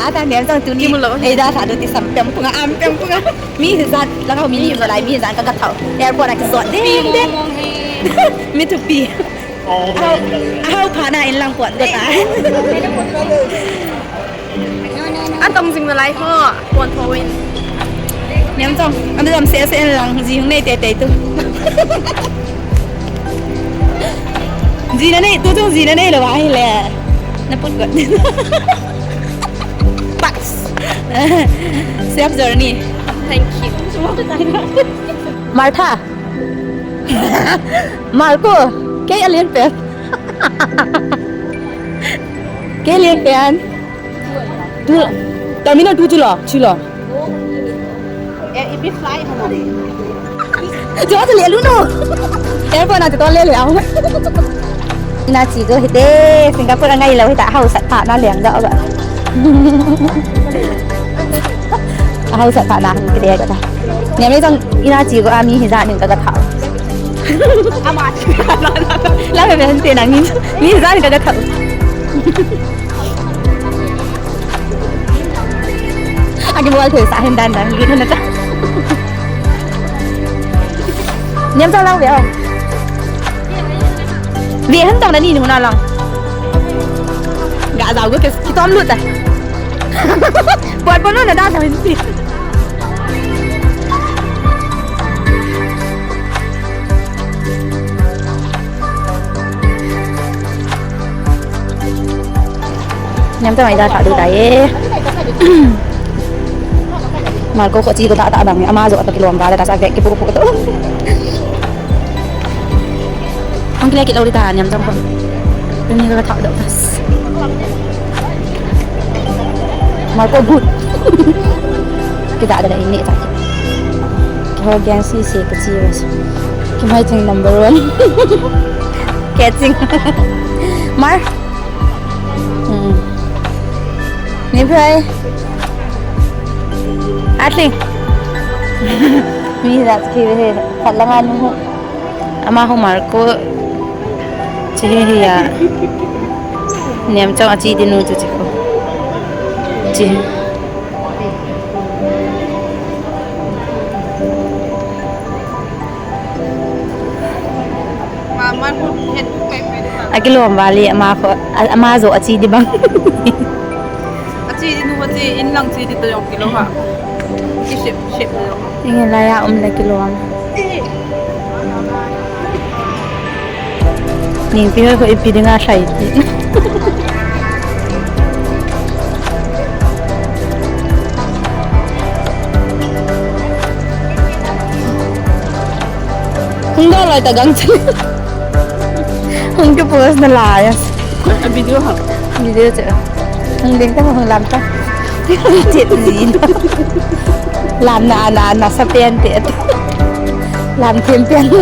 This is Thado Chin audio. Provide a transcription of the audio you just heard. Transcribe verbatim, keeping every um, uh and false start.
Ata nem jong tuni. Kimu lou. Ei da sa do ti sam pem punga am pem punga. Mi hijat, langa mi ni lai mi hijat ka ka thau. Airport a kijot de. Pi mo mo he. Mi thupi. Ahau, ahau pha na in lang pon ko ta. Atong jing nalai ho, pon tho in. Nem jong, ami jong se se in lang, ji hung nei te te tu. Ji na nei, tu tu ji na nei lo ba hi le. Na put ko. Pass. Safe journey. Thank you. Martha. Marco, kei a lian pen. Kei lian pen. Tu, terminal two chu lo, chu lo. Eh, ipi fly hana de. Jo chu le lu no. Airport na chu to le le au. Ina chi jo hite, Singapore a ngai lou hita, hausat pha na leng da ba. Hausat pha na hung kile da. Nia me jong ina chi go ami hijat nin ka ka thau. Ama chi. La me ben te na mi, mi hijat nin ka ka thau. Agi bol thei sa hin dan dan, gin na ta. Niam sa lang ve ho. Ve han tong na ni nu na lang. Ga jao go ke ki tom lut ta. Bol bol na da sa hin ti. Niam ta mai da ta du ta ye. Marco ko chi ko ta ta dang ama jo ta kilom ba da sa ve ki pu pu to. Ang kile ki lo di ta niam jong ko. Tuni ka thak do tas. Marco good. Kita ada ini tak. Ki ho gen si si ke chi was. Ki mai ching number one. Ke ching. Mar. Hmm. Ni phai. Atling. Mi dat ki he. Khat langa nu ho. Ama ho Marco. Chi hi hi ya. Niam chong a chi di nu chu chi ko. Chi. Akilom vale ama kho, a, ama jo achi di bang. Achi di nu achi in lang chi di to jong kilom ha. Ki ship ship jong. Inge la ya um la kilom. Ningpi hoi ko ipi dinga try ti. Hung do loi ta gang chu. Hung ke post na lai. A video ha. Video chu. Hung ding ta hung lam ta. Ti ji. Lam na na na sa pen ti. Lam them pen.